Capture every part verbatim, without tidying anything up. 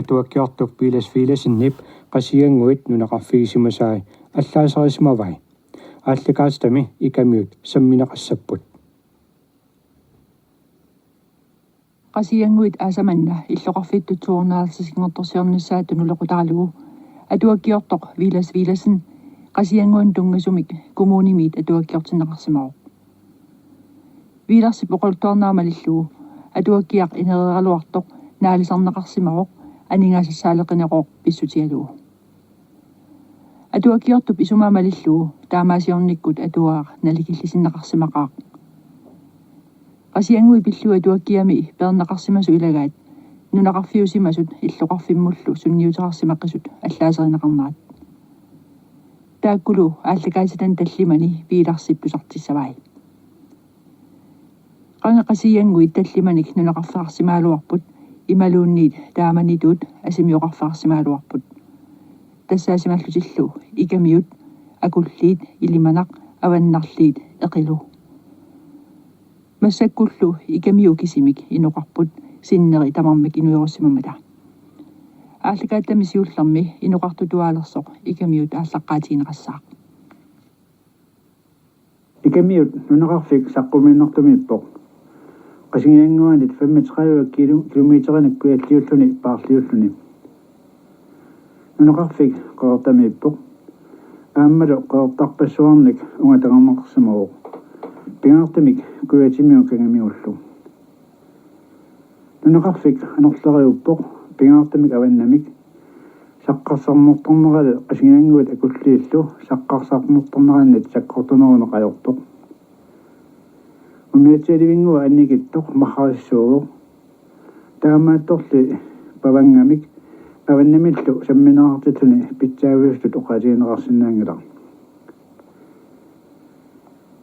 Atuakkiortup Villads Villadsenip Qasigiannguit nunaqarfigisimasai allaaserisimavai. Aallakaatitami Ikamiut sammineqassapput. Qasigiannguit aasaq manna illoqarfittut to hundrede og halvtredsinngortorsiornissaat tunulequtaralugu atuakkiortoq Villads Villadsen Qasigiannguanut tunngasumik kommunimiit atuakkiortinneqarsimavoq. Villadsip oqaluttuarnera malillugu atuakkiaq inereeraluartoq naalisarneqarsimavoq aningaasassaaleqineqartoq pissutigalugu. Atuakkiortup isumaa malillugu taamaasiornikkut atuagaq nalikillisinneqarsimaqaaq. Qasigiannguit pillugit atuakkiami peerneqarsimasut ilagaat nunaqarfiusimasut illoqarfimmullu sunniuteqarsimaqisut allaaserineqarnerat. Taakkulu aallakaatitani tallimani Villadsip tusartissavai. Qanga Qasigiannguit tallimanik nunaqarfeqarsimagaluarput imaluunniit taamanitut asimioqarfeqarsimagaluarput. Tassaasimallutillu Ikamiut, Akulliit, Ilimanaq, Avannarliit, Eqilu. Massakkullu Ikamiut kisimik inoqarput sinneri tamarmik inuerussimammata. Aallakaatitami siullermi inoqartutuaalersoq Ikamiut aallaqqaatigineqassaaq. Ikamiut nunaqarfik saqqumiinnartumiippoq. Qasigiannguanit femogtredive kilo-, kilometerinik kujalliulluni paarliulluni. Nunaqarfik Qeqertamiippoq. Aammalu Qeqertarpassuarnik ungatangerneqarsimavoq. Pingaartumik Kujatimiut Kangamigullu. Nunaqarfik anorleriuppoq pingaartumik avannamik. Saqqarsarnertarnerali Qasigiannguit Akulliillu saqqarsarnertarnerannit sakkortunerunneq ajortoq. Umiatsialivinngua annikittoq marrarissuuvoq. Taamaattorli pavanngamik avannamillu sammineqartilluni pitsaaviusutut oqaatigineqarsinnaanngilaq.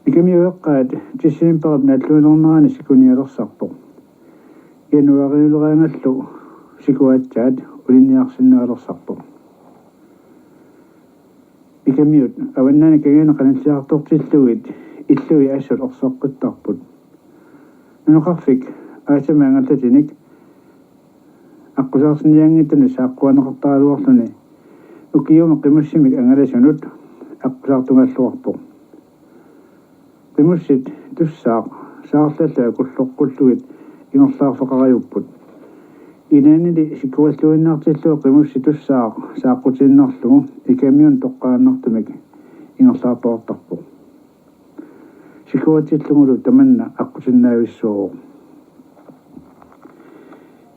Ikamiut eqqaat decembarip nalluinernerani sikunialersarpoq. Januariuleraangallu sikuaatsaat ulinniarsinnaalersarpoq. Ikamiut avannaani kangiani qanilliartortillugit illui assut erseqqittarput. Nunaqarfik aasami angallatinik aqqusaarsinnianngitsunik saaqquaneqartaraluarluni ukiumi qimussimik angalasunut aqqusaartungaalluarpoq. Qimussit tussaaq saarlallu akulloqqullugit ingerlaarfeqarajuupput. Inaannili sikualluinnartillugu qimussit tussaaq saaqqutiinnarlugu Ikamiunut toqqaannartumik ingerlaartoqartarpoq. Sikuatillugulu tamanna aqqutinnaavissuuvoq.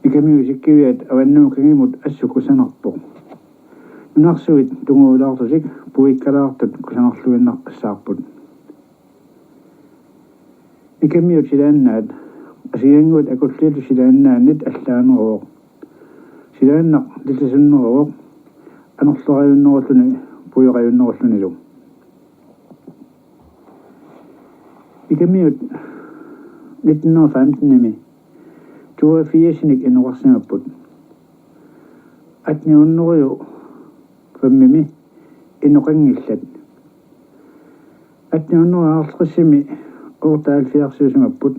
Ikamiut isikkiviat avannamut kangimut assut kusanarpoq. Nunarsuit tunguulaarlutik puikkalaartut kusanarluinnarpassaarput. Ikamiut silaannaat Qasigiannguit Akulliillu silaannaanit allaaneruvoq. Silaannaq lillisunneruvoq anorleriunnerulluni pujoqajunnerullunilu. Ikamiut nitten hundrede og femten-imi toogfirsinik inoqarsimapput. Atten hundrede og fem-imi inoqanngillat. Atten hundrede og halvtreds-imi otteoghalvfjerds-isimapput.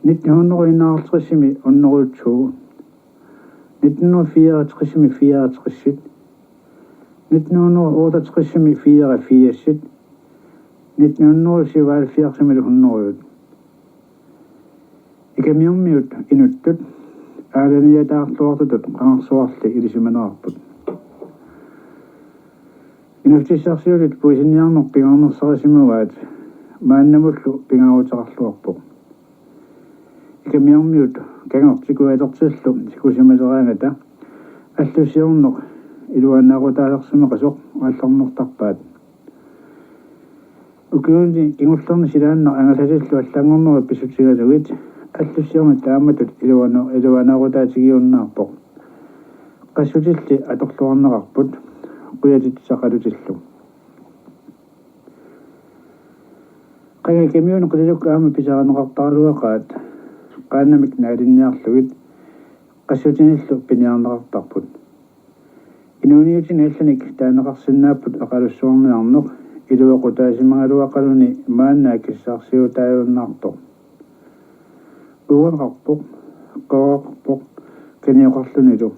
Nitten hundrede og enoghalvtreds-imi hundrede og to. Nitten hundrede og fireogtres-imi fireogtres. Nitten hundrede og otteogtres-imi fireogfirs. Nitten hundrede og syvoghalvfjerds-imi hundrede. Ikamiormiut inuttut aalaniataarluartutut qangarsuarli ilisimanerarput. Inuussutissarsiutit puisinniarneq pingaarnersarisimavaat maannamullu pingaaruteqarluarpoq. Ikamiormiut kangertik ualertillu sikusimaleraangata allussiorneq iluanaarutaalersimaqasoq aallarnertarpaat. Ukiuni kingullerni silaannaq angallatillu allanngornerup pissutigalugit allussiorneq taamatut iluana-, iluanaarutaatigiunnaarpoq. Qassutilli atorluarneqarput qujatitsisaqalutillu. Qanga Ikamiuni qililukka aamma pisarineqartaraluaqaat qaannamik naalinniarlugit qassutinillu piniarneqartarput. Inuuniutini allanik taaneqarsinnaapput aqalussuarniarneq iluaqutaasimagaluaqaluni maanna akissarsiutaajunnaartoq. Uugaqarpoq, Qeqertarpoq, sanioqarlunilu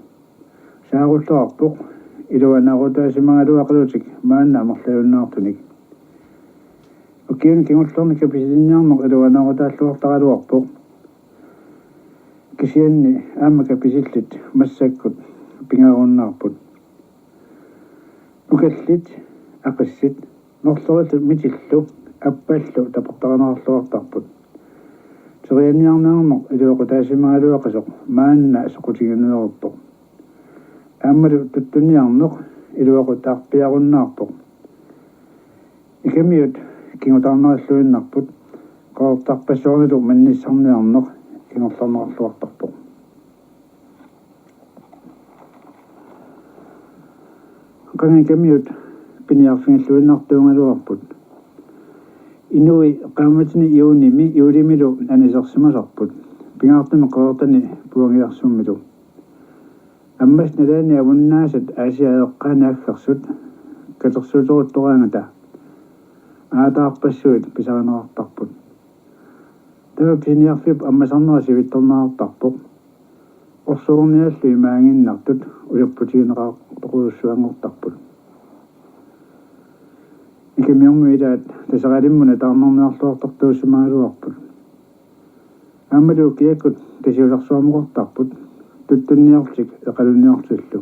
saarulluarpoq iluanaarutaasimagaluaqalutik maanna amerlajunnaartunik. Ukiuni kingullerni kapisilinniarneq iluanaarutaalluartaraluarpoq. Kisianni aamma kapisillit massakkut pingaarunnaarput. Ukallit, aqissit, norlerillu mitillu appallu tapertarineqarluartarput. Terianniarneq iluaqutaasimagaluaqisoq maanna soqutiginnileruttoq. Aammalu tuttunniarneq iluaqutaarpiarunnaarpoq. Ikamiut kingutaarnerilluinnarput, qeqertarpassuarnilu mannissarniarneq kingorlerneqarluartarpoq. Qanga ikamiut piniarfigilluinnartuugaluarput. Inui qaammatini juunimi juulimilu anisersimasarput, pingaartumik qeqertani puangiarsummilu. Ammassat nalaani avunnaasat Aasiaat eqqaani aggersut katersuuteruttoraangata aataarpassuit pisarineqartarput. Taava pisiniarfiup ammasarnera sivitsorneqartarpoq. Orsorniallu imaaginnartut ujapputigineqartoqujussuanngortarput. Ikamiormiut ilaat Taseralimmut nutaarnarniarluartartuusimagaluarput. Aammalu ukiakkut Tasiusarsuarmukartarput tuttunniorlutik eqalunniorlullu.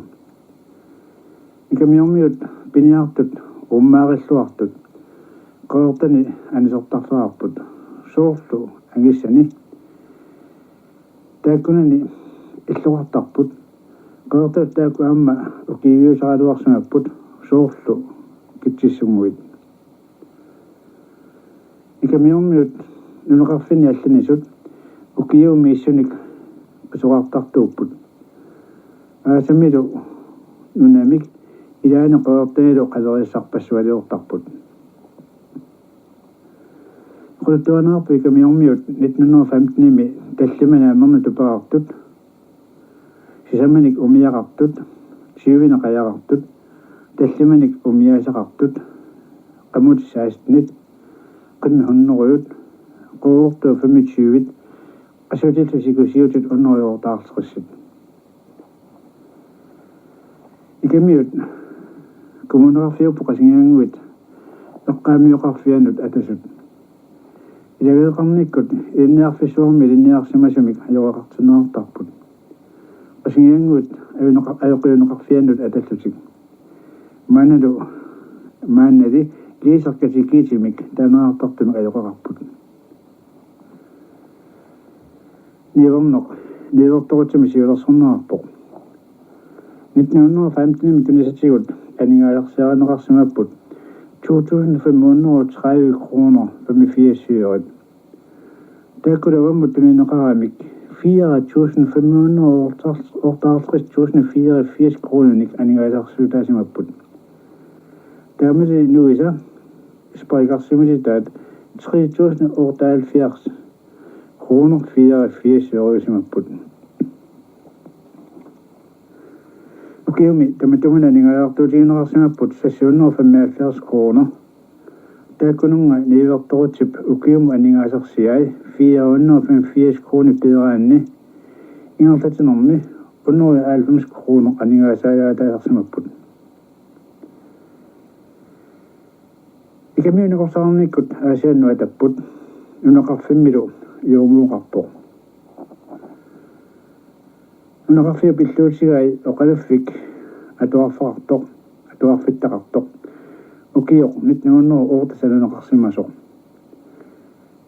Ikamiormiut piniartut uummaarilluartut qeqertani anisertarluarput soorlu angissani. Taakkunani illoqartarput. Qeqertat taakku aamma ukiiviusaraluarsimapput soorlu Kitsissunnguit. Ikamiormiut nunaqarfinni allanisut ukiumi misissunik pisoqartartuupput. Aasamilu nunamik ilaanni qeqertanilu qaleriissarpassualiortarput. Oqaluttuaannarput ikamiormiut nitten hundrede og femtenimi tallimani amernik tuperartut, sisamanik umiaqartut, tyvenik qajaqartut, tallimanik umiaasaqartut, qamutit sekstenit, qimmit hundredet, qeqertuut femogtyvet, qasutillu sikusiutit hundrede otteoghalvtredsit. Ikamiut kommuneqarfiupput Qasigiannguit eqqaamioqarfiannut atasut. Ilageeqarnikkut ilinniarfissuarmi ilinniarsimasumik ajoqeqartinneqartarput. Qasigiannguit ajoqa-, ajoqiuneqarfiannut atallutik. Maannalu maannali Liiserkatikiitimik taaneqartartumik ajoqeqarput. Niuerneq niuertorutsimi siulersorneqarpoq. Nitten hundrede og femtenimi tunisatigut aningaasarsiarineqarsimapput to tusind fem hundrede og tredive kroner femogfirs øre. Taakkulu avammut tunineqaramik fire tusind fem hundrede og otteoghalvtreds tusind fireogfirs kroninik aningaasarsiutaasimapput. Taamali nuisa sparikarsimisitaat tre tusind otteoghalvfjerds kroner fireogfirs øreusimapput. Ukiumi tamatumunnga aningaasartuutigineqarsimapput seks hundrede og femoghalvfjerds kroner. Taakkununnga niuertorutsip ukiumut aningaasarsiai fire hundrede og femogfirs kroner peeraanni ingerlatinermi hundrede og halvfems kroner aningaasaajaataasarsimapput. Ikamiut nakorsarnikkut Aasiannut atapput, nunaqarfimmilu juumuuqarpoq. Nunaqarfiup illuutigai oqaluffik atuarfeqartoq, atuarfittaqartoq, ukioq nitten hundrede og otte sananeqarsimasoq.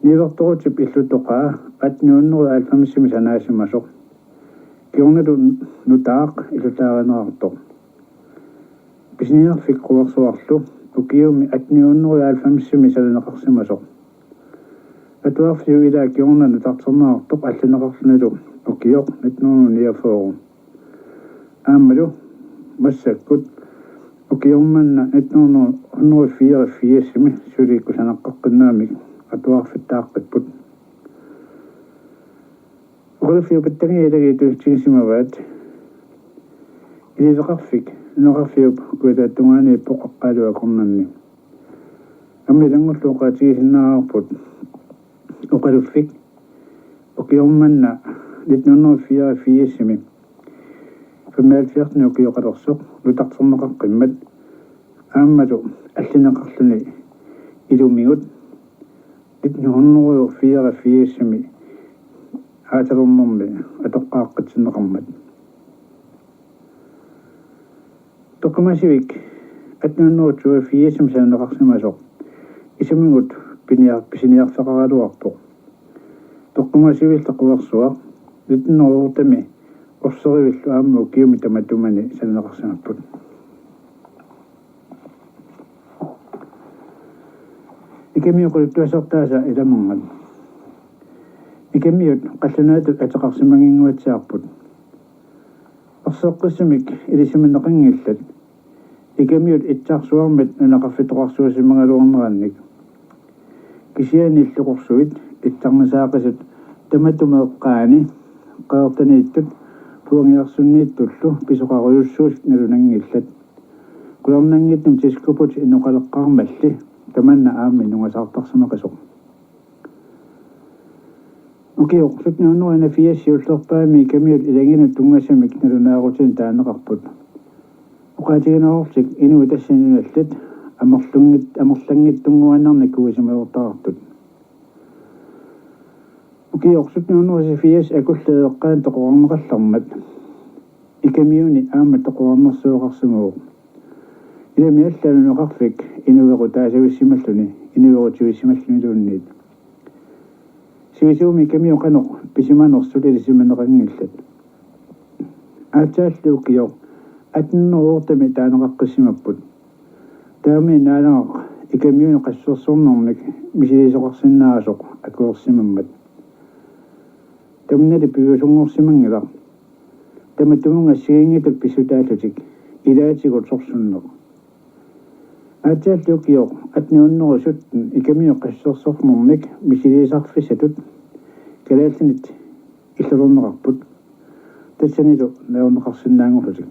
Niuertorutsip illutoqaa atten hundrede og halvfemsimi sanaasimasoq. Kingornalu nutaaq illutaarineqartoq. Pisiniarfik Quersuarlu ukiumi atten hundrede og halvfemsimi sananeqarsimasoq. Atuarfiup ilaa kingorna nutarterneqartoq allanneqarlunilu ukioq nitten hundrede og niogfyrre. Aammalu massakkut ukioq manna nitten hundrede og fireogfirsimi suliikkut sanaqqaqqinnaamik atuarfittaaqqipput. Oqaluffiup attagiaq ilagiit tusartigisimavaat: Iliveqarfik nunaqarfiup kujataata tungaaniippoq Qaqqaalu akornanni. Aamma ilanngullugu oqaatigisinnaavarput oqaluffik ukioq manna nitten hundrede og fireogfirsimi femoghalvfjerdsimi ukioqalersoq nutarterneqaqqimmat aammalu allineqarluni ilumigut nitten hundrede og fireogfirsimi aatalernermi atoqqaaqqitsinneqarmat. Toqqimaasivik atten hundrede og toogfirsimi sananeqarsimasoq isumigut piniar-, pisiniarfeqaraluarpoq. Toqqimaasivillu quersuaq nitten hundrede og ottemi orserivillu aamma ukiumi tamatumani sananeqarsimapput. Ikamiut quluttuassartaasa ilamerngat. Ikamiut qallunaatut ateqarsimanngikkaluarput. Erseqqissumik ilisimaneqanngillat. Ikamiut itsarsuarmit nunaqarfitoqarsuusimagaluarnerannik. Kisianni illoqorsuit itsarnisaaqisut tamatuma eqqaani Qeqertaniittut Puangiarsunniittullu pisoqarujussuusut nalunanngillat. Qularnanngitsumik Diskobugti inoqaleqqaarmalli tamanna aamma nuannaartarsimaqisoq. Ukioq sytten hundrede og enogfirs siullerpaamik ikamiut ilaginut tunngasamik nalunaarutinik taaneqarput. Oqaatigineqarlutik inuit tassani nunallit amerlunngit-, amerlanngitsunnguaannarnikuusimalertartut. Ukioq sytten hundrede og seksogfirs akulleeqqaani toqorarneqallarmat ikamiuni aamma toqorarnersuaqarsimavoq. Ilami allaat nunaqarfik inuequtaasavissimalluni, inuequtivissimalluunniit. Sivisuumik ikamiut qanoq pisimanersut ilisimaneqanngillat. Aatsaallu ukioq atten hundrede og ottemi taaneqaqqissimapput. Taamani Naalagaq ikamiunit qassusersornermik misiliisoqarsinnaasoq akuersimammat. Tamannalu piviusunngorsimanngilaq. Tamatumunnga assigiinngitsut pissutaallutik ilaatigut sorsunneq. Aatsaallu ukioq atten hundrede og sytten ikamiut qassusersornermik misiliisarfissatut kalaallinit illulerneqarput. Tassanilu najorneqarsinnaanngorlutik.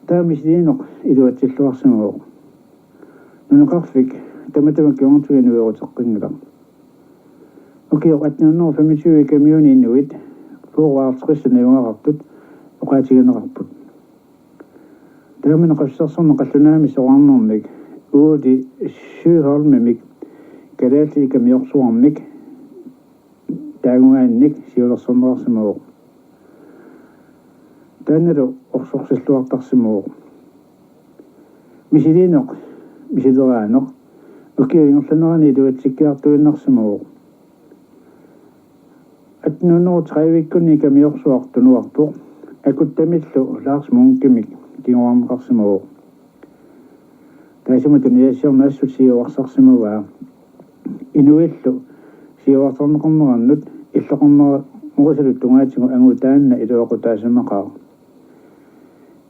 Taava misiliineq iluatsilluarsimavoq. Nunaqarfik tamatuma kingornatigut inueruteqqinngilaq. Ukioq atten hundrede og femogtyve ikamiuni inuit fyrreoghalvtreds najugaqartut oqaatigineqarput. Taamani qassusersorneq qallunaamik soraarnermik Ole Sjöholmimik kalaallit ikamiorsuarmik taagugaannik siulersorneqarsimavoq. Taannalu orsorsilluartarsimavoq. Misiliineq misileraaneq ukiup ingerlanerani iluatsikkiartuinnarsimavoq. Atten hundrede og tredive-kkunni ikamiorsuaq tunuarpoq. Akuttamillu Lars Munkemik kinguarneqarsimavoq. Taassuma tunisassiorneq assut siuarsarsimavaa. Inuillu siuarsarneqarnerannut illoqarnera-, -nerisalu tungaatigut angut taanna iluaqutaasimaqaaq.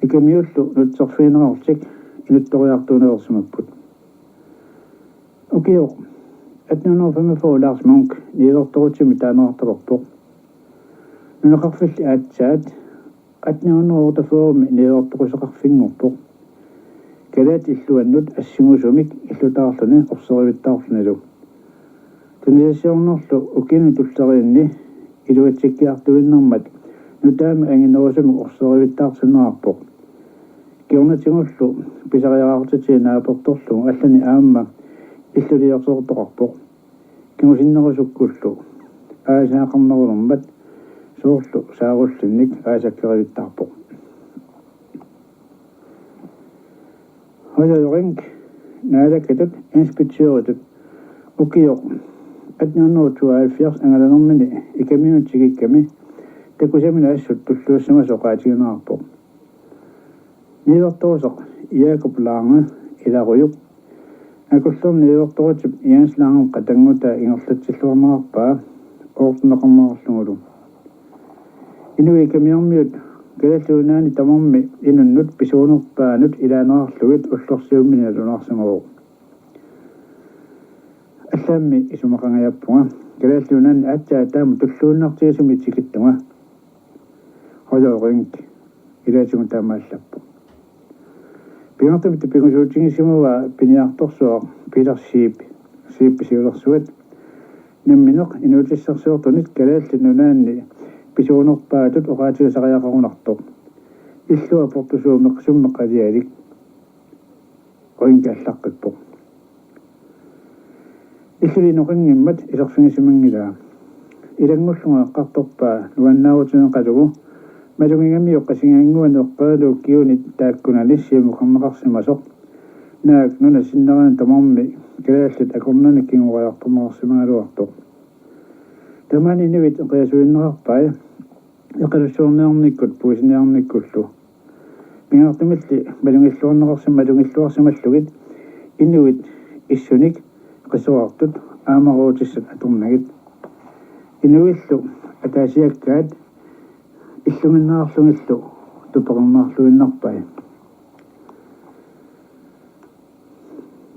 Ikamiullu nutserfigineqarlutik inuttoriartuunerusimapput. Ukioq atten hundrede og femogfyrre Lars Munch niuertorutsimik taaneqartalerpoq. Nunaqarfilli aatsaat atten hundrede og otteogfyrre niuertoruseqarfinngorpoq. Kalaallit illuannut assingusumik illutaarluni orserivittaarlunilu. Tunisassiornerlu ukiuni tulleriinni iluatsikkiartuinnarmat nutaamik anginerusumik orserivittaartinneqarpoq. Kingornatigullu pisariaqartitsiinnaapertorlugu allani aamma illuliortoqarpoq. Kingusinnerusukkullu aasaqarnerulermat soorlu saarullinnik aasakkerivittaarpoq. Holger Rink naalakkatut inspektøritut ukioq atten hundrede og tooghalvfjerds angalanermini ikamiunut tikikkami takusaminut assut tulluussimasoq oqaatigineqarpoq. Niuertoruseq Jakob Lange ilarujuk akullerni niuertorutsip Jens Langep qatanngutaa ingerlatsilluarneqarpaa oortinneqarnerarlugulu. Inuit ikamiormiut Kalaallit Nunaanni tamarmi inunnut pisuunerpaanut ilaanerarlugit ullorsiummini nalunaarsimavoq. Allaammi isumaqangajappunga Kalaallit Nunaanni aatsaat taama tulluinnartigisumik tikittunga. Holger Rink ilaatigut taama allappoq. Pingaartumik tapigusuutigisimavaa piniartorsuaq Peter Zeeb, Zeeb siulersuat, nammineq inuutissarsiortunit Kalaallit Nunaanni pisuunerpaatut oqaatigisariaqarunartoq. Illua portusuumik summeqalialik. Oinkallaqqippoq. Illuli noqinngimmat iserfigisimanngilaa. Ilanngullunga eqqartorpaa nuannaarutigeqalugu malugigamiuk Qasigiannguani eqqaalu ukiuni taakkunani siumukarneqarsimasoq. Naak nunap sinnerani tamarmi kalaallit akornanni kinguariartorneqarsimagaluartoq. Tamaani inuit eqiasuinneqarpai eqalussuarniarnikkut puisiniarnikkullu. Pingaartumilli malugilluarneqarsim- malugilluarsimallugit inuit issunik qisoqartut aamaruutissat atornagit. Inuillu ataasiakkaat illuminnaarlugillu tupeqarnaarluinnarpai.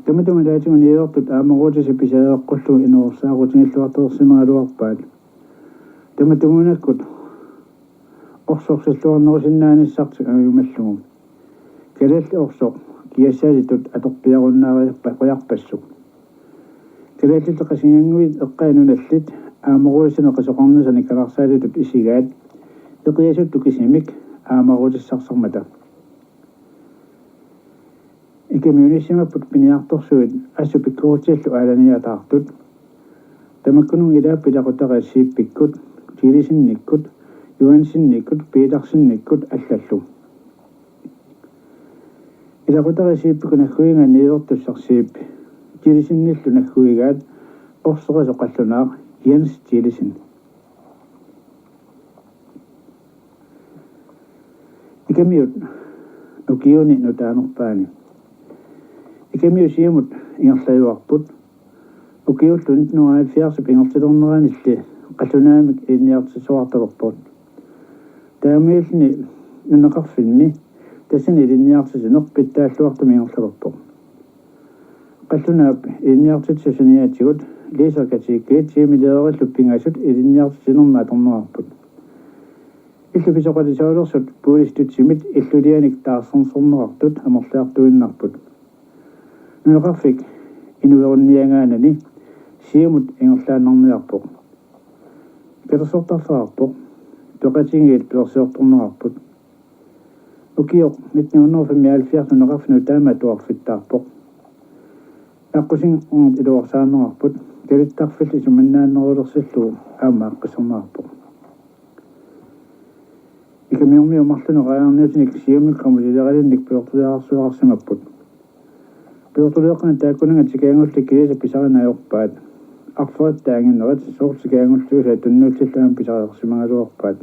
Tamatuma taatigut niuertut aamaruutissat pisariaqqullugit inuersaaqqutigilluartoqarsimagaluarpaat. Tamatumuunakkut orsorsilluarnerusinnaanissartik angujumallugu. Kalaallit orsoq kiassaatitut atorpiarunnaariarpa- -qujarpassuk. Kalaallit Qasigiannguit eqqaat nunallit aamaruutissanik qisoqarnissanik kalarsaatitut isigaat eqiasuttut kisimik aamaruutissarsarmata. Ikamiunissimapput piniartorsuit assut pikkoritsillu aalaniataartut. Tamakkununnga ilaapput ilaqutariit Zeebikkut, Thilesenikkut, Johansenikkut, Petersenikkut allallu. Ilaqutariit Zeebikkut nagguigaat niuertussaq Zeeb. Thilesenillu nagguigaat orsoq qisoq qallunaaq Jens Thilesen. Ikamiut ukiuni nutaanerpaani. Ikamiut siumut ingerlajuarput. Ukiullu nitten hundrede og halvfjerdsip ingerlalerneranilli qallunaamik ilinniartitsisoqartalerput. Taamaalilluni nunaqarfimmi tassani ilinniartitsineq pitsaalluartumik ingerlalerpoq. Qallunaap ilinniartitsissut saniatigut laserkatedrip tiimileriillu pingasut ilinniartitsinermi atorneqarput. Illup pisoqalisoolersut Puulistutsimi illulianik taarsersorneqartut amerliartuinnarput. Nunaqarfik inuerunniagaanani siumut ingerlaannarniarpoq. Katersortarfeqarpoq. Peqatigiit pilersiortorneqarput. Ukioq nitten hundrede og femoghalvfjerds nunaqarfinni taama atuarfittaarpoq. Aqqusinnguit iluarsaarneqarput, kalittarfillu isumannaannerulersillugu aamma aqqissorneqarpoq. Ikamiormiut marlunnik oqariarniutinik siumik qamutileqalinnik pujortuleqarsuaqarsimapput. Pujortuleeqqani taakkunannga tikaagulli kiliisa pisarineq ajorpaat. Arferit taanginerit soorlu tikaagulliusut tunniussillugit pisariarsimagaluarpaat.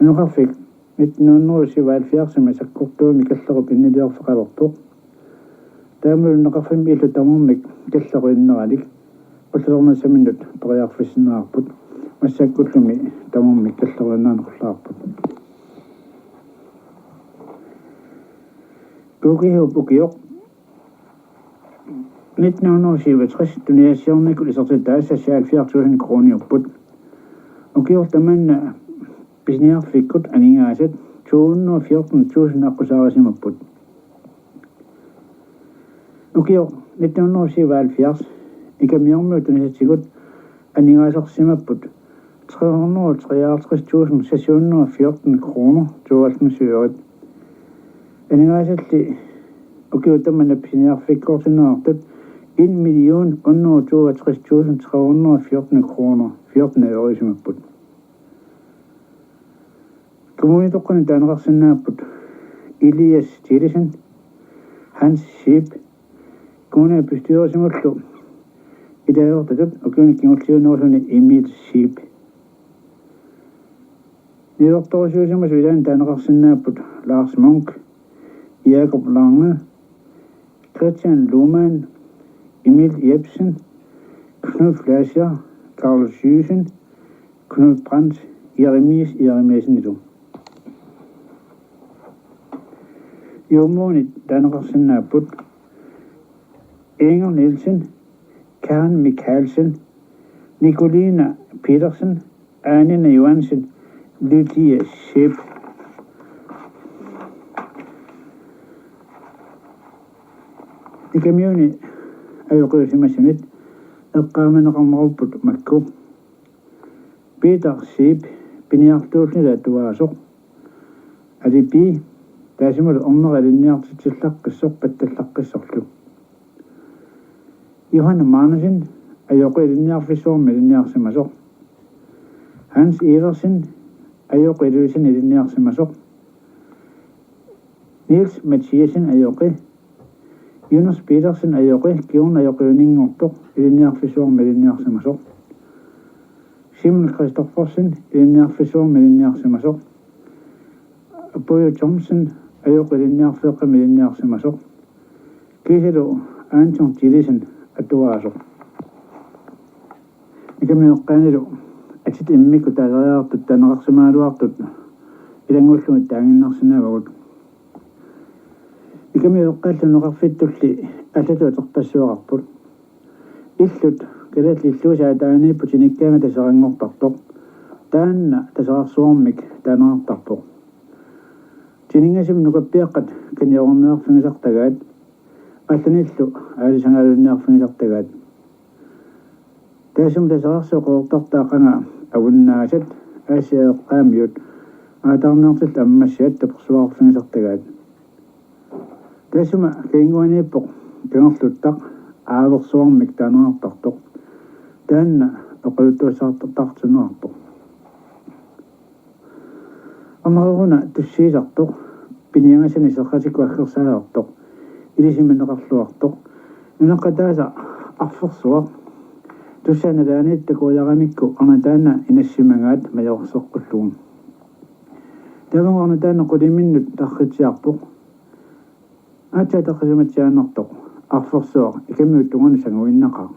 Nunaqarfik nitten hundrede og syvoghalvfjerdsimi sakkortuumik kallerup inniliorfeqalerpoq. Taamalu nunaqarfimmi illut tamarmik kallerup inneranik qullernassaminnut periarfissinneqarput. Massakkullu tamarmik kallerup inneranik qullaarput. Kuukiup ukioq nitten hundrede og syvogtres tunisassiornikkut isertitaat seksoghalvfjerds tusind kroniupput. Ukioq tamanna pisiniarfikkut aningaasat to hundrede og fjorten tusind aqqusaarisimapput. Ukioq nitten hundrede og syvoghalvfjerds Ikamiormiut tunisatigut aningaasarsimapput tre hundrede og treoghalvtreds tusind seks hundrede og fjorten kroner tooghalvfems øre. Aningaasalli ukiut tamanna pisiniarfikkoortinneqartut en million hundrede og toogtres tusind tre hundrede og fjorten kroner fjorten øresimapput. Kommunitoqqani taaneqarsinnaapput Elias Thilesen, Hans Zeeb, kommunalbestyrelsimullu ilaasortatut ukiuni kingulliunerusuni Emil Zeeb. Niuertorusiusimasut ilaanni taaneqarsinnaapput Lars Munch, Jakob Lange, Christian Luhmann, Emil Jepsen, Knud Fleischer, Karl Sysen, Knud Brandt, Jeremias Jeremiassenilu. Joommuunit taaneqarsinnaapput Inger Nielsen, Karen Mikkelsen, Nicoline Petersen, Anine Johansen, Lydia Zeeb. Ikamiuni ajoqiusimasunit eqqaamaneqarnerupput makku: Peter Zeeb, piniartuulluni atuaasoq. Alibi, taassumalu ornera ilinniartitsillaqqissoq pattallaqqissorlu. Johan Magnussen ajoqi ilinniarfissuarmi ilinniarsimasoq. Hans Iversen ajoqi Ilulissani ilinniarsimasoq. Niels Mathiassen ajoqi. Jonas Petersen ajoqi, kingorna ajoqiuninngortoq, ilinniarfissuarmi ilinniarsimasoq. Simon Christoffersen ilinniarfissuarmi ilinniarsimasoq. Pujo Thomsen ajoqi ilinniarfeeqqami ilinniarsimasoq. Kiisalu Anton Thiesen atuaasoq. Ikamiueqqaanilu atit immikkut taasariaqartut taaneqarsimagaluartut ilanngullugu taanginnarsinnaavagut. Ikamiueqqaallu nunaqarfittulli allatut atorpassuaqarput. Illut kalaallit illuisa ataaniipput Tinikkaanga Taseranngortartoq. Taanna Taserarsuarmik taaneqartarpoq. Tiningasumik nukappiaqqat kaniorniarfigisartagaat. Allanillu aalisagaalunniarfigisartagaat. Taassuma Taserarsuup qeqertartaa qanga avunnaasat Aasiaat eqqaamiut aataarniartillu ammassiat tapersuarfigisartagaat. Taassuma kaginnguaniippoq kangerluttaq Aaversuarmik taaneqartartoq. Taanna oqaluttuassartartartinneqarpoq. Amareruna tussiisartoq, piniagasani serratikkut aggersaalertoq, ilisimaneqarluartoq, nunaqqataasa Arfersuaq, tussaanalaaniit takujaramikku arnat taanna inassimagaat majoorseqqullugu. Taavunga arnat taanna quliminnut tarritsiarpoq. Aatsaat taqqisimatsiaannartoq Arfersuaq ikamiuttungaani sanguinnaqaaq.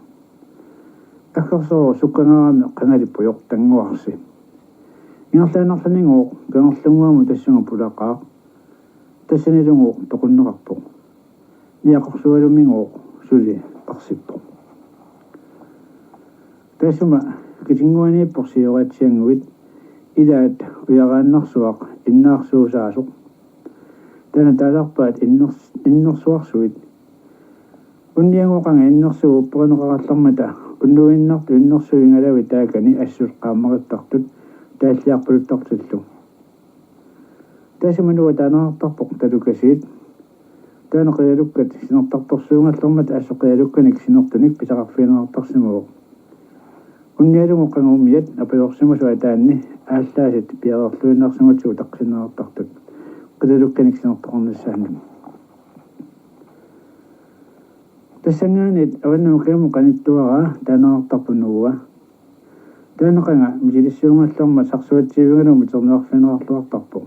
Aggersoruup sukkangaarami qangali pujoq tannguarsi. Ingerlaannarlunigooq kangerlunnguamut tassunga pulaqaaq. Tassanilugooq toqunneqarpoq. Niaqorsualumigooq suli qarsippoq. Taassuma kitinnguaniippoq siooratsiannguit, ilaat ujaraannarsuaq innaarsuusaasoq. Taanna taasarpaat inners-, innersuarsuit. Unniagooq qanga innersuup upperineqarallarmata unnuinnartut innersuup ingalavit taakani assut qaammarittartut taalliarpaluttartillu. Taassuma nuua taaneqartarpoq Talukasiit. Taanna qilalukkat sinertartorsuugallarmata assut qilalukkanik sinertunik pisaqarfigineqartarsimavoq. Unnialugooq qanga umiat apajorsimasut ataanni aallaasat piareerluinnarsimatsigu taqqinneqartartut qilalukkanik sinertoqarnissaannut. Tassanngaanniit avannamut kingumut qanittuaraa taaneqartarpoq nuua. Taanna qanga misilissuugallarmat sarsuatsiivigalugu miterniarfigineqarluartarpoq.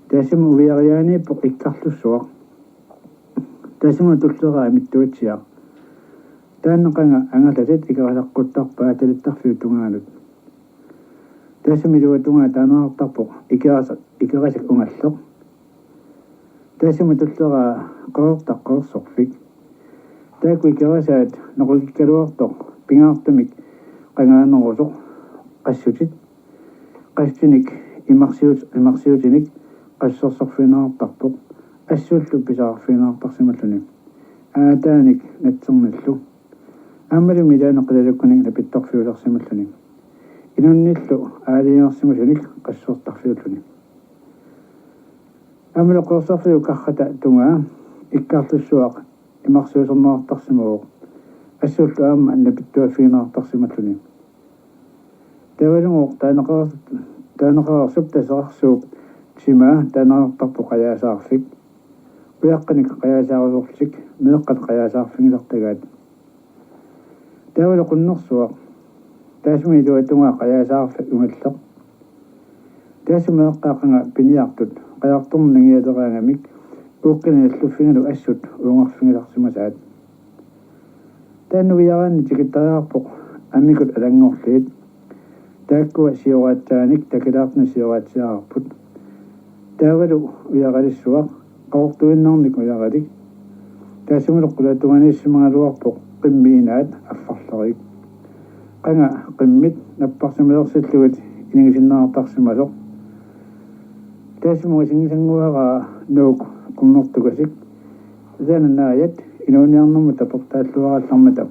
Taassuma uiariaaniippoq Ikkarlussuaq. Taassuma tulleraa Amittuatsiaq. Taanna qanga angallatit Ikerasaqquttarpaat talittarfiup tungaanut. Taassuma iluatungaa taaneqartarpoq Ikerasa-, Ikerasak ungalleq. Taassuma tulleraa Qeqertaq Qeqersorfik. Taakku Ikerasaat noqikikkaluartoq pingaartumik qangaanerusoq qassutit. Qassutinik imarsiut-, imarsiutinik qassusersorfigineqartarpoq. Assullu pisaqarfigineqartarsimalluni. Aataanik natsernillu. Aammalumi ilaanni qilalukkanik napittorfiusarsimalluni. Inunnillu aalajangersimasunik qassusertarfiulluni. Aammalu Qeqersorfiup karrata tungaa Ikkarlussuaq imarsiuserneqartarsimavoq. Assullu aamma napittuaffigineqartarsimalluni. Taavalu taaneqareersup, taaneqareersup Taserarsuup timaa taaneqartarpoq Qajaasaarfik. Ujaqqanik qajaasaarusorlutik meeqqat qajaasaarfigisartagaat. Taavalu Qunnersuaq. Taassuma iluatungaa Qajaasaarfik ungalleq. Taassuma eqqaa qanga piniartut qajartorneq nangialeraangamik uukkani nalluffigalu assut uungarfigisarsimasaat. Taanna uiaraanni tikittariaqarpoq Amikut Alanngorliit. Taakkua sioraatsaanik takilaartunik sioraatsiararput. Taavalu ujaralissuaq Qaqortuinnarnik ujaralik. Taassumalu qulatunganiissimagaluarpoq qimmit inaat affarlerik. Qanga qimmit napparsimalersullugit inigisinneqartarsimasoq. Taassuma usingisannguaraa Nuuk Qunnertukasik. Taanna naajat inuuniarnermut tapertaalluarallarmata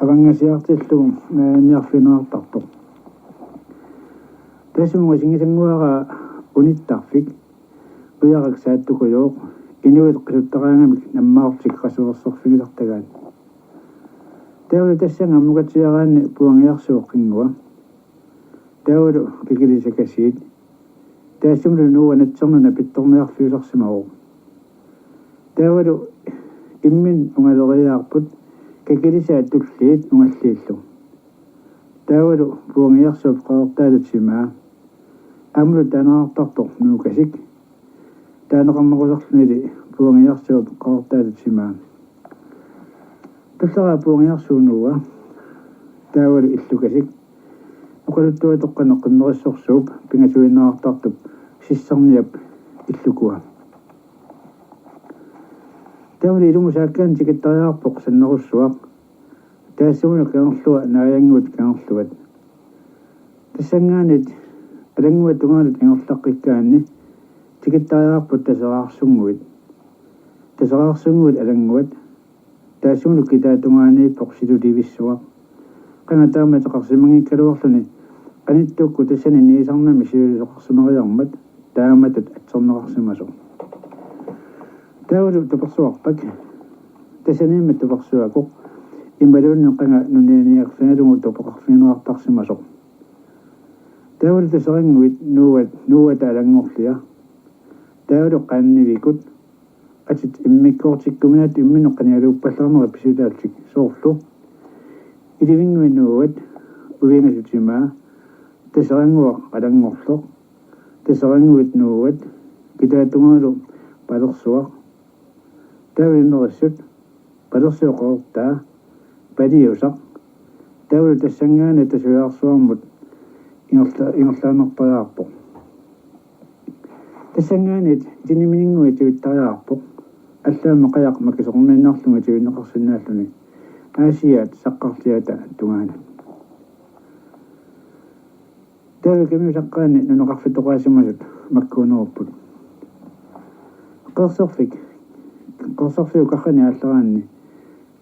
avanngasiartillugu naajanniarfigineqartarpoq. Taassuma ungasinngisanguaraa unittarfik, ujarak saattukujooq, inuit qisuttaraangamik nammaarlutik qasuerserfigisartagaat. Taavalu tassannga ammukatsiaraanni puangiarsuup qinngua. Taavalu kikilisakasiit. Taassumalu Nuua natsernut napittorniarfiusarsimavoq. Taavalu imminut ungaleriaarput kikilisaat tulliit ungalliillu. Taavalu puangiarsuup qeqertaata timaa. Aammalu taaneqartartoq Nuukasik. Taaneqarnerusarlunili puangiarsuup qeqertaata timaa. Tullaraa puangiarsuup Nuua. Taavalu Illukasik. Oqaluttuatoqqaneq qimmerissorsuup pingasuinnartartup Sissarniap illukua. Taavalu ilumut saakkaanni tikittariaqarpoq Sannerussuaq. Taassumalu kangerlua naajannguit kangerluat. Tassanngaanniit alannguat tungaanut ingerlaqqikkaanni tikittariaqarput Taseraarsunnguit. Taseraarsunnguit alannguat. Taassumalu kitaata tungaaniippoq Silulivissuaq. Qanga taama ateqarsimanngikkaluarluni qanittukkut tassani niisarnami siulisoqarsimariarmat taamatut atserneqarsimasoq. Taavalu Tupersuarpak. Tassaniimmat Tupersuakoq imaluunniit qanga nunianiarfigalugu tupeqarfigineqartarsimasoq. Taavalu Taserannguit Nuuat, Nuuata alanngorlia. Taavalu Qaannivikut. Atit immikkoortikkuminaatut imminut qanigaluuppallaarnerat pisutaallutik soorlu: Ilivinnguit Nuuat, Uingasut timaa, Taserannguaq alanngorloq, Taserannguit Nuuat, kitaata tungaanut Palersuaq. Taavalu Imerissut, Palersuup qeqertaa, Paliusaq. Taavalu tassanngaanniit Tasujaarsuarmut ingerla-, ingerlaannartariaqarpoq. Tassanngaanniit Itinimininnguit tivittariaqarpoq. Allaammi qajaq makisormiinnarlugu tivinneqarsinnaalluni Aasiaat Saqqarliata tungaanut. Taava Kamiup saqqaani nunaqarfitoqaasimasut makkuunerupput. Qerserfik, Qerserfiup qarrani aallaraanni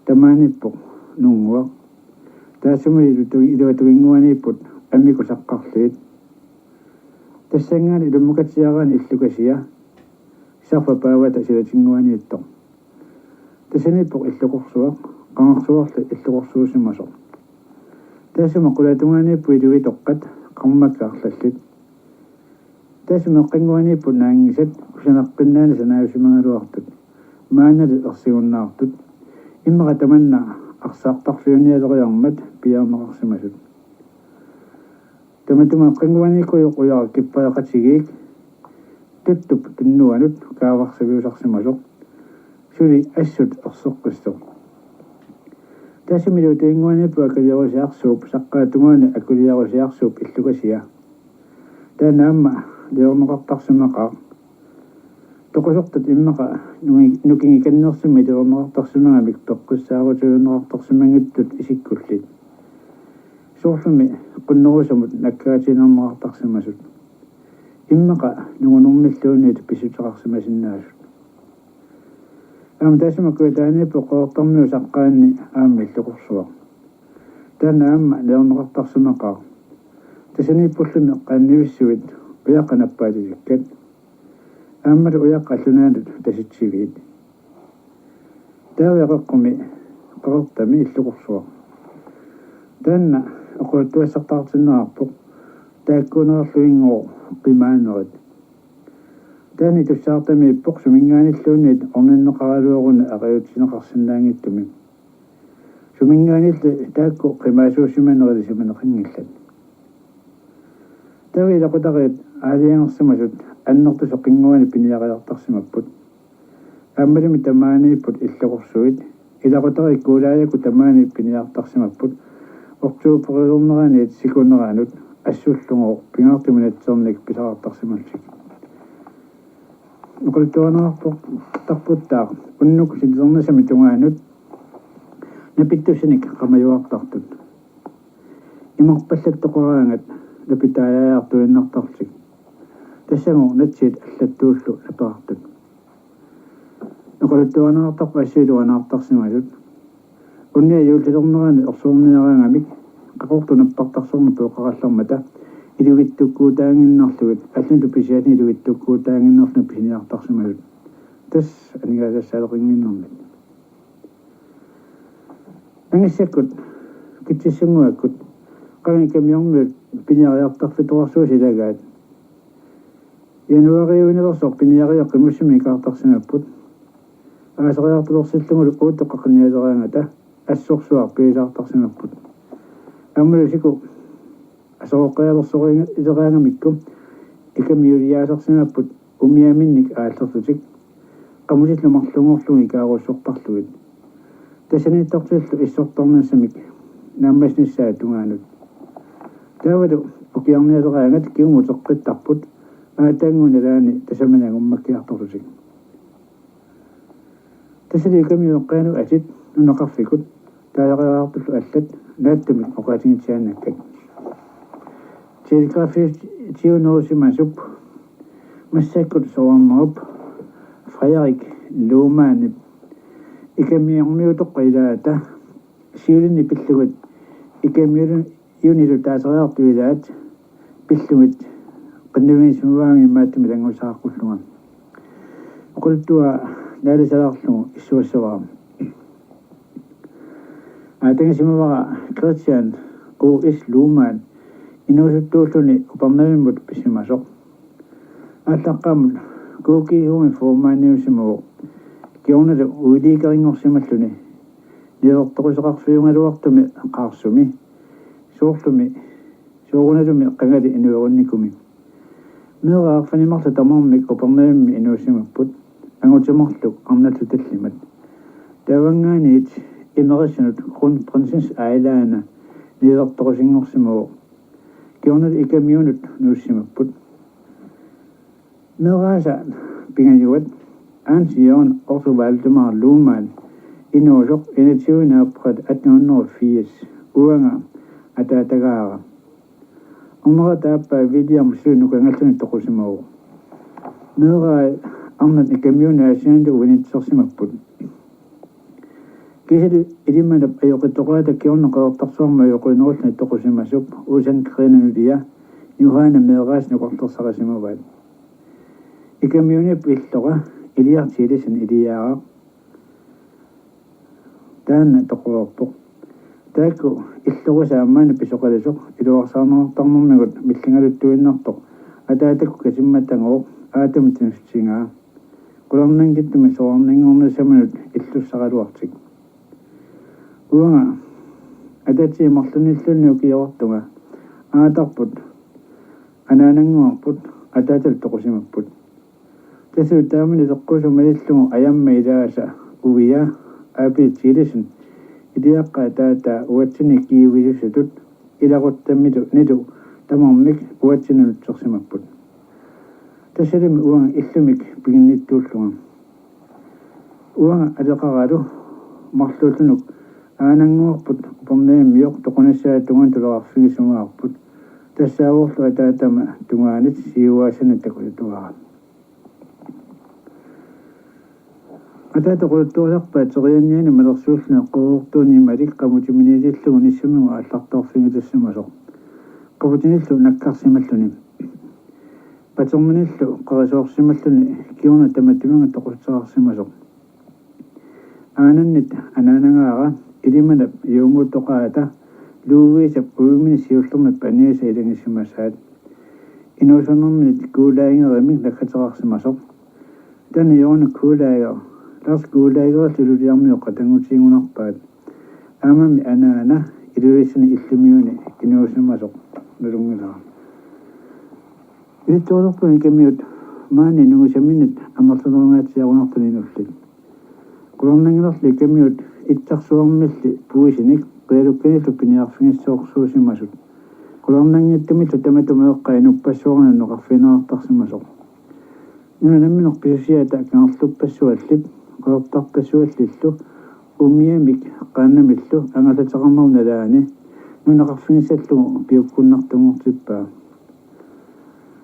tamaaniippoq Nuunnguaq. Taassumalu iluatu-, iluatuinnguaniipput Amikut Saqqarliit. Tassanngaanniit ilummukatsiaraanni Illukasia, Sarfap paavata silatinnguaniittoq. Tassaniippoq Illukorsuaq, qangarsuarli illukorsuusimasoq. Taassuma qulaatungaaniipput Ilivitoqqat, qarmakkat arlallit. Taassuma eqqinnguaniipput Naanngisat, kusanaqqinnaanik sanaajusimagaluartut, maannali ersigunnaartut. Immaqa tamanna arsaartarfiunialeriarmat piiarneqarsimasut. Tamatuma eqqinnguaniikkujuq ujarak kippeqatigiik Tuttup tunnuanut kaavarsaviusarsimasoq, suli assut erseqqissoq. Taassuma iluatuinnguaniippoq Akuliarusiarsuup saqqaata tungaani Akuliarusiarsuup Illukasia. Taanna aamma liorneqartarsimaqaaq. Toqusortat immaqa nuki-, nukingikannersumik iliorneqartarsimagamik peqqissaarutigineqartarsimanngitsut isikkullit. Soorlumi qunnerusamut nakkaatiinnarneqartarsimasut. Immaqa nungunermilluunniit pissuteqarsimasinnaasut. Aamma taassuma kujataaniippoq Qeqertarmiut saqqaanni aamma Illukorsuaq. Taanna aamma liorneqartarsimaqaaq. Tassaniippullumi Qaannivissuit ujaqqat nappaatikkat. Aammalu ujaqqat allunaatut tasitsiviit. Taava Qeqqumi, Qeqertami Illukorsuaq. Taanna oqaluttuassartaartinneqarpoq taakkuunerarluinngooq qimaanerit. Taanna tussaartamiippoq suminngaanniilluunniit orninneqaraluaruni aqiutsinneqarsinnaanngitsumi. Suminngaanniilli taakku qimaasuusimanerit ilisimaneqanngillat. Taava ilaqutariit aalajangersimasut annertusoq qinnguani piniariartarsimapput. Aammalumi tamaaniipput Illukorsuit, ilaqutariit Kuulaajakkut tamaani piniartarsimapput, oktobererneraniit sikuneranut assullugooq pingaartumik natsernik pisaqartarsimallutik. Oqaluttuarineqartarputtaaq unnuk silisarnissamik tungaanut napittussanik qamajuartartut. Imarpallattoqaraangat napitaajaartuinnartarlutik. Tassagooq natsiit allattuullu napeqartut. Oqaluttuarineqartarpoq assut iluanaartarsimasut. Unnia juullilernerani ersuurniaraangamik Qaqortup nappartarsorneq pooqarallarmata ilivitsukkuutaannginnarlugit, allanut pisiaatinik ilivitsukkuutaannginnarlugit pisiniartarsimasut. Tassa aningaasassaaleqinnginnermik. Angissakkut Kitsissunnguakkut qanga ikamiormiut piniariartarfitoqarsuisa ilagaat. Januariuinersoq piniarioq qimussimik ikaartarsimapput. Aasariartulersillugu uuttoqqaq qinialeraangata assorsuaq piisaartarsimapput. Aammalu siku asoqoqqialersorileraangamikku ikamiuliaasarsimapput umiaminnik aallerlutik. Qamutillu marlunngorlugit ikaarussortarlugit. Tassaniittortillu issortarnissamik naammassinissaata tungaanut. Taavalu ukiarnialeraangat kingumut uteqqittarput aatannguit nalaani tasamani angummakkiartorlutik. Tassali ikamiut eqqaanut atit nunaqarfikkut taasariartullu allat naatsumik oqaatigitsiaannakkat. Telegrafiutiunerusimasup massakkut soraarnerup Frederik Lohmannip ikamiormiutoqqap ilaata siulinni pillugit ikamiunilu taasariartut ilaat pillugit qinnuigisimavarput imaattumik ilanngussaqqullunga. Oqaluttuaq naalisalaarlugu issuassavara. Aatagisimavara Christian K S Lohmann inuusuttuulluni Upernavimmut pisimasoq. Aallaqqaammut K G H-mi formandiusimavoq kingornalu uiliikerinngorsimalluni niuertoruseqarfiugaluartumi Qaarsumi, soorlumi soorunalumi qangali inuerunnikumi. Meeraq arfineq-marluk tamarmik Upernavimmi inuusimapput, angutit marluk arnallu tallimat. Taavanngaaniit Imerissanut Kronprinsens Ejlana niuertorusunngorsimavoq. Kingornalu ikamiunut nuussimapput. Meeraasa pingajuat Hans Jørgen Otto Valdemar Lohmann inuusoq enogtyvende april atten hundrede og firs, uanga ataatagaara. Arnarata aappaa William suli nukangalluni toqusimavoq. Meerai arnat ikamiunut Aasiannilu uinitsersimapput. Kiisalu Ilimanap ajoqittoqaata kingorna Qeqertarsuarmi ajoqinerulluni toqusimasup Olsen Krene nulia Johanne Meeraasa nukartersarisimavaat. Ikamiunip illora Iliar Thielesen Iliaaraq taanna toquerpoq. Taakku illorisa maani pisoqalisoq iluarsaarneqartarnermigut milligaluttuinnartoq ataatakkut katimmatagooq aatami tunissutigaa. Qularnanngitsumik soraarninngornissaminut illussaraluartik. Uanga ataatsimut marlunnilluunniit ukiorartunga aatarput anaanannguarput ataatalu toqusimapput. Tassalu taamani teqquusumalillugu ajamma ilaasa uvia Aapit Thielesen Iliaqqap ataataa uatsinnit kiiuisusatut ilaquttamilu nilu tamarmik uatsinnut nutsersimapput. Tassalumi uanga illumik piginnittuullunga. Uanga aleqaralu marluullunuk aanannguarput Upernavimmiut toqunissaata tungaanut tulorarfigisimavarput. Tassaavorlu ataatama tungaanit siuaasanut takusatuara. Ataata oqaluttuarisarpaa terianniani malersuulluni eqqorortuuni imalik qamutiminiitillugu nissamigut aallartorfigitassimasoq. Qamutinillu nakkarsimalluni. Paterminillu qerisoorsimalluni kingorna tamatuminnga toquteqarsimasoq. Aanannit anaanagaara Ilimanap juumuuttoqaata Louisep uiminni siullermik paniisa ilagisimasaat. Inuusunnerminit Kuulaagerimik naggateqarsimasoq. Taanna Jørgen Kuulaager, Lars Kuulaagerillu Iluliarmiut qatanngutigigunarpaat. Aammami anaana Ilulissani illumiuni inuusimasoq nalunngilara. Ilittualerpunga ikamiut maani nungusaminit amerlanerungaatsiarunartuni inullit. Qularnanngilarli ikamiut itsarsuarmilli puisinik qialukkanillu piniarfigissorsuusimasut. Qularnanngitsumillu tamatuma eqqaa inuppassuarnut nunaqarfigineqartarsimasoq. Nuna nammineq pisusiata kangerluppassuallip, qeqertarpassuallillu, umiamik qaannamillu angallateqarnerup nalaani nunaqarfigissallugu piukkunnartunngortippaa.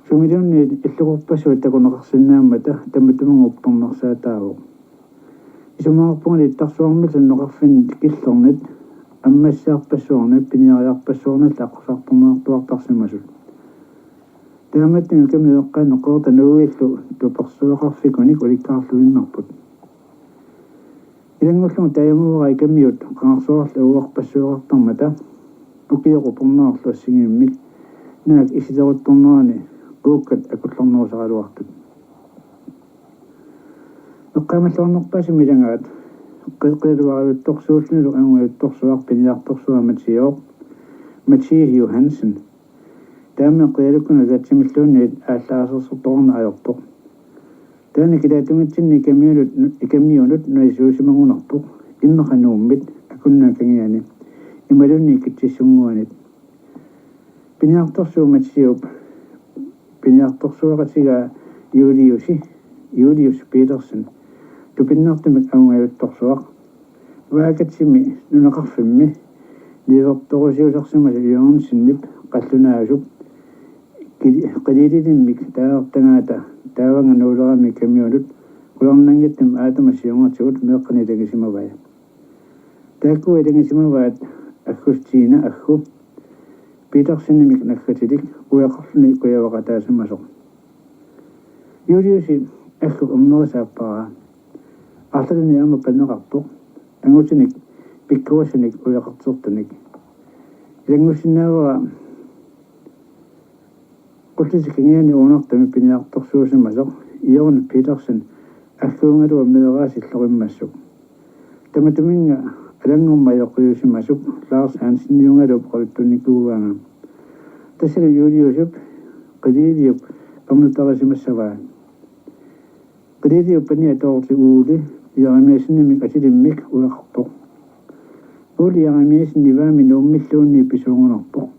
Sumiluunniit illukorpassuit takuneqarsinnaammata tamatuma uppernarsaataa. Isumaqarpungali itsarsuarmillu nunaqarfinnit killornit ammassiarpassuarnit piniariarpassuarnillu aqqusartorneqartuartarsimasut. Taamaattumik Ikamiut eqqaanni Qeqertanuuillu tupersuaqarfikunik ulikkaarluinnarput. Ilanngullugu taajamavara Ikamiut qangarsuarlu ajuarpassuaqartarmata ukioq upernaarlu assigiimmik naak isileruttornerani puukkat akullornerusaraluartut. Eqqaamalluarnerpaasumik ilagaat qi-, qilalugarajuttorsuullunilu angajuttorsuaq piniartorsuaq Mathias, Mathias Johansen. Taama qilalukkunut ataatsimilluunniit aallaasersortoqarneq ajorpoq. Taanna kilaatunngitsinni Ikamiunut, Ikamiunut nunarsuusimagunarpoq, immaqa Nuummit, Akunnaaq Kangiani, imaluunniit Kitsissunnguanit. Piniartorsuup Mathiasup piniartorsuaqatigaa Juliusi, Julius Petersen, tupinnartumik angajuttorsuaq. Vaakatsimi nunaqarfimmi niuertorusiusarsimasoq Jørgensenip qallunaasup qili-, qiliililimmik taareertagaata taavannga nuulerami Ikamiunut qularnanngitsumik aatama siornatigut meeqqanik ilagisimavai. Taakku ilagisimavaat Aggustine Aggu Petersenimik naggatilik uiaqarluni kujavaqataasimasoq. Juliusi Aggu ernerisa aappara. Arlalani aamma paneqarpoq. Angutinik pikkorisunik uiaqartertunik. Ilanngussinnaavara Qullisi Kangiani uunartami piniartorsuusimasoq Jørgen Petersen Agguugaluaq meeraasillurimmassuk. Tamatuminnga Alanngormat ajoqiusimasoq Lars Hanseniugaluup oqaluttunnikuugaanga. Tassani Juliusup qiliiliup ernutarisimassavaa. Qiliiliup pania Dorthe Ole Jeremiassenimik atilimmik uiaqarpoq. Ole Jeremiassen Nivaami Nuummilluunniit pisuugunarpoq.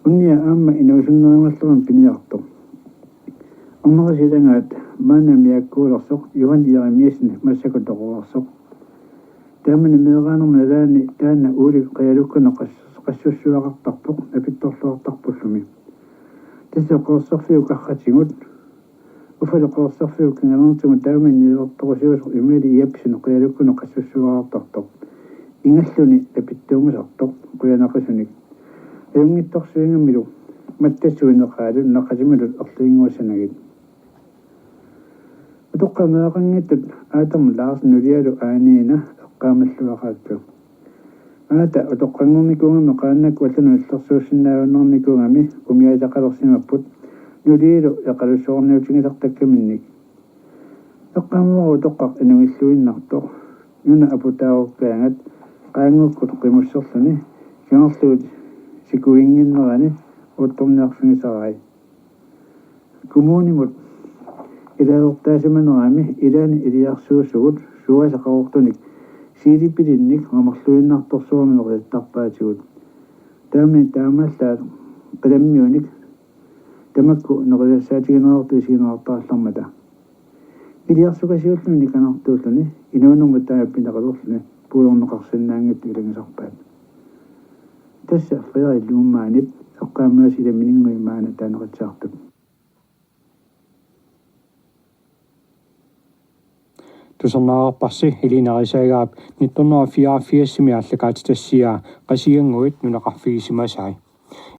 Unnia aamma inuusunnerumallermat piniartoq. Ernerisa ilagaat maanna miakkuulersoq Johan Jeremiassen massakkut toqorarsoq. Taamani meeraanerma nalaani taanna Ole qilalukkunut qas-, qassussuaqartarpoq napittorluartarpullumi. Tassa qeqertarfiup qarratigut uffa qeqertarfiup kanganertigut taamani niuertorusiusoq Emil Jepsen qilalukkunut qassussuaqartartoq. Ingalluni napittuumasartoq qujanaqisunik. Ajunngitsorsuigamilu mattassuit neqaalut naqatimillu erliinnguassanagit. Utoqqaat meeraqanngitsut Adam Larsen nulialu Aaniina eqqaamalluaqaakka. Aata utoqqanngornikuugami qaannakkut allanut illersuussinnaajunnaarnikuugami umiateqalersimapput nulialu eqalussuarniutigisartakkaminnik. Eqqaamavara utoqqaq inungilluinnartoq. Nuna aputaarukkaangat qaanngukkut qimusserluni kangerluut sikuinnginnerani uuttorniarfigisarai. Kommunimut ilaasortaasimanerami ilaanni iliarsuusugut suaasaqarortunik siilipilinnik mamarluinnartorsuarnik nerisarpaatigut. Taamani taamaallaat qilammiunik tamakku nerisassaatigineqartut isigineqartarallarmata. Iliarsukasiulluni nikanartuulluni inuunermut taama pineqalerluni puigorneqarsinnaanngitsut ilagisarpaat. Tassa Frederik Lommanip eqqaamasassaq ilamininngui maanna taaneqatsiartoq. Tusarnaarparsi Elina Risagerip nitten hundrede og fireogfirsimi aallakaatitassiaa Qasigiannguit nunaqarfigisimasai.